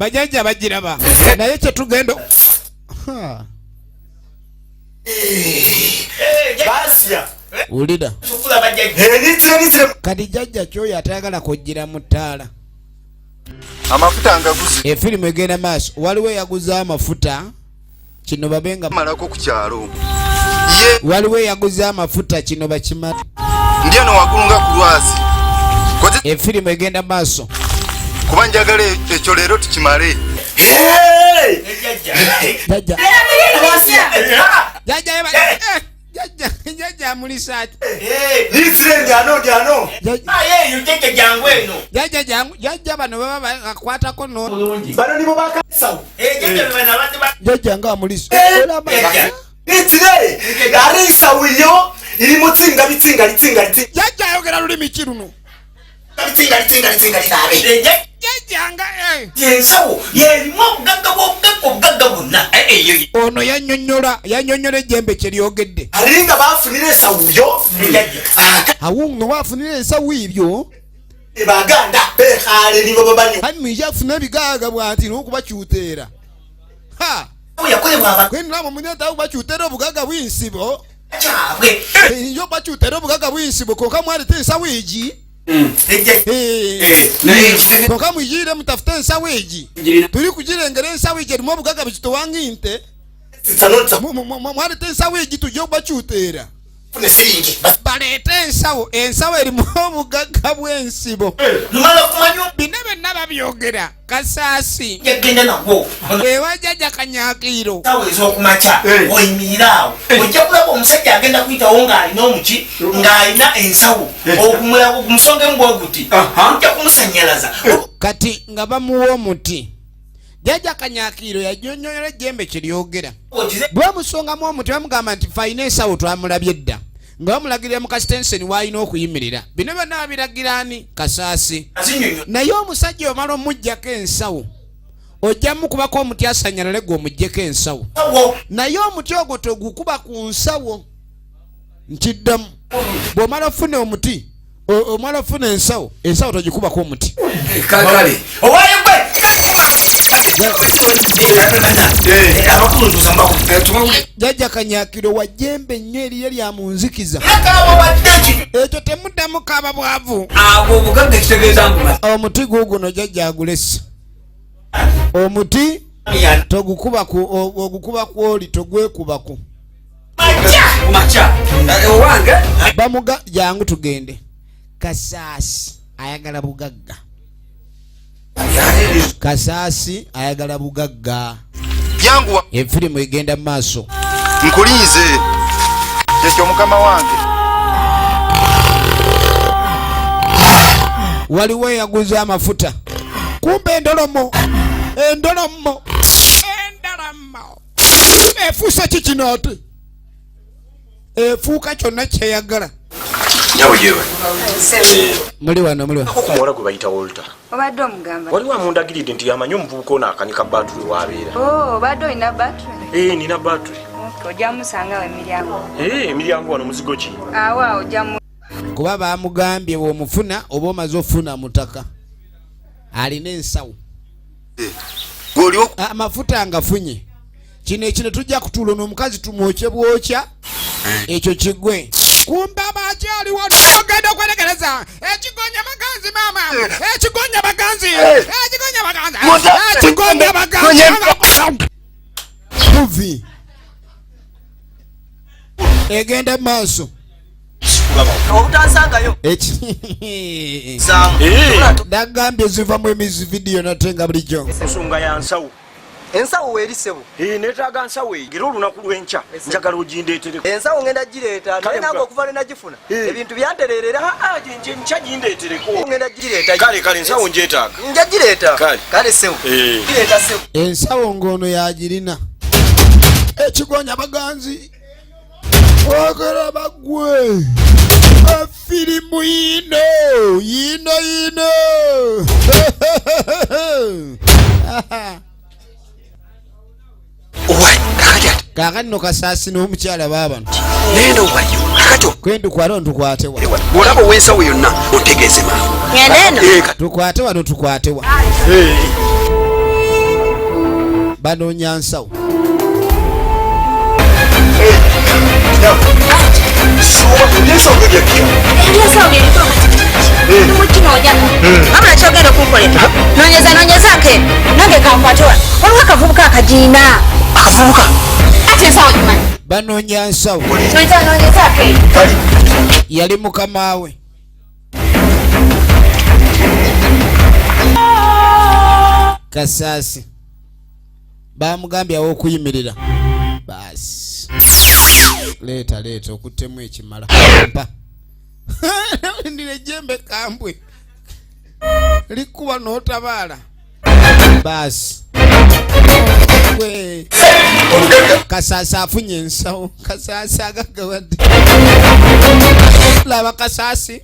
Bajajja bagiraba naye kyetugenda. Wulira kati jajja kyoyo atayagala kujjira mu ttaala. Amafuta ngaguze. Efirimu egenda maaso, waliwo eyaguze amafuta kino babe nga malako ku kyalo. Waliwo eyaguze amafuta kino bakimala. Ndi eno waggulu nga ku lwazi. Efirimu egenda maaso. Kuba njagala ekyo leero tukimale. Jajja, jajja, jajja, jajja amulisa ati. Jajja jangu, jajja bano baba bakwatako no. Bano nibo bakasawo. Jajja nga amulisa. Nitire ari isawu iyo irimo tsinga bitsinga litsinga litsinga. Jajja ayogera lulimi ki luno? Litsinga litsinga litsinga linabe. Jajja nga Yensawo yerimu obugagga bw'obugagga obugagga bwonna. Ono yannyonnyola yannyonnyola ejjembe kye lyogedde. Aringa bafunira esawu yo. Awunno bafunira ensawo ebyo. Baganda bekhale nibo babanyo. Hanyuma afuna ebigaaga bw'ati n'okubakyuteera. Ha! Kwenulamo munyata okubakyuteera obugaga bw'ensibo. Yo bakyuteera obugaga bw'ensibo konka mwaleta ensawo egi. Konka mwijire mutafute ensawo egi. Turi kugirengera ensawo egi erimu obugaga bukitowanga inte. Mwaleta ensawo egi tujye okubakyuteera. Baleete ensawo, ensawo erimu obugagga bw'ensibo. Bino byonna babyogera Kasaasi ewa jjajja Kanyakiiro. Sawa ez'okumakya oyimirire awo ojja kulaba omusajja agenda kuyitawo ng'alina omuki ng'alina ensawo okumulaba omusongemu bwoguti ojja kumusanyalaza. Kati nga bamuwa omuti, jjajja Kanyakiiro yajonyonyola ejjembe kyeryogera. Bwemusongamu omuti bamugamba nti fayina ensawo twamulabye dda nga bamulagirira mu kasitenseni w'alina okuyimirira. Bino byonna babiragira ani? Kasaasi. Naye omusajja omala omuggyako ensawo ojja mukubako omuti asanyalale gwe omuggyeko ensawo, naye omuti ogwo togukuba ku nsawo. Nkiddamu, bw'omala ofuna omuti omala ofuna ensawo, ensawo togikubako omuti. Kale Jjajja Kanyakiro wa jjembe nnyo eriye lya mu nzikiza. Ekyo temuddamu kaba bwavu. Abo obugagga ekitegeeza mbu Omuti guguno jjajja agulese. Omuti togukuba ku ogukuba kwoli togwekubako. Makya owange. Bamuga jangu tugende. Kasaasi ayagala bugagga. Kasaasi ayagala bugagga. Yanguwa. Efirimu egenda mu maaso. Nkulinze. Kyekyo mukama wange. Waliwo eyaguze amafuta. Kumbe endolomo. Endolomo. Endolomo. Efuusa ki kino ate? Efuuka kyonna kyeyagala. Nyabo jewe. Muli wano, muli wano. Ku muwala gwe bayita Walter. Obadde omugamba? Waliwo amundagiridde nti yamanyi omuvubuka ono akanika battery w'abeera. Oh, obadde olina battery? Nina battery. Okay, ojja musanga awo emiryango. Emiryango wano muzigo ki? Awo awo ojja mu Kuba bamugambye bw'omufuna oba omaze ofuna mutaka. Alina ensawo. Amafuta ngafunye. Kino ekino tujja kutuula n'omukazi tumwokye bwokya. Ekyo kigwe. Kumbe abakyali wali ogenda okwerekereza. Ekigonya baganzi maama. Ekigonya baganzi. Ekigonya baganzi. Ekigonya baganzi. Movie. Egenda maaso. Obutansangayo. Nagambye ziva mu emizi video nate nga bulijjo. Ensonga ya nsawo. Ensawo weeri ssebo. Neetaaga nsawo eyo. Era olunaku lw'enkya njagala ogindeetereko. Ensawo ngenda gireeta, naye nange okuva lwe nagifuna ebintu byantereerera. Nkya gindeetereko. Ngenda gireeta. Kale, kale, ensawo ngyetaaga. Nja gireeta. Kale. Kale ssebo. Gireeta ssebo. Ensawo ng'ono yagirina. Ekigonya baganzi. Ogera bagwe. Firimu yino, yino, yino. Kaakati nno Kasaasi n'omukyala baabano. Nenda owayo. Kakati Kwendi kwalo ntukwate wa. Bw'olaba ow'ensawo yonna otegeeze mangu. Ngenda eno. Tukwate wano, tukwate wa. Banoonya nsawo. Wabula kyogenda okunkolera, nonyeza nonyezaako eno nange kankwate wano, waliwo akavubuka akagiina. Akavubuka? Ati ensawo gimanyi. Banoonya nsawo. Nonyeza nonyezaako eno. Yali mukama we. Kasaasi bamugambye awo okuyimirira. Baasi leeta leeta okuttemu ekimala mpa ndira ejjembe kambwe likuba n'otabaala. Baasi gwe Kasaasi afunye ensawo. Kasaasi agaggawadde. Laba Kasaasi.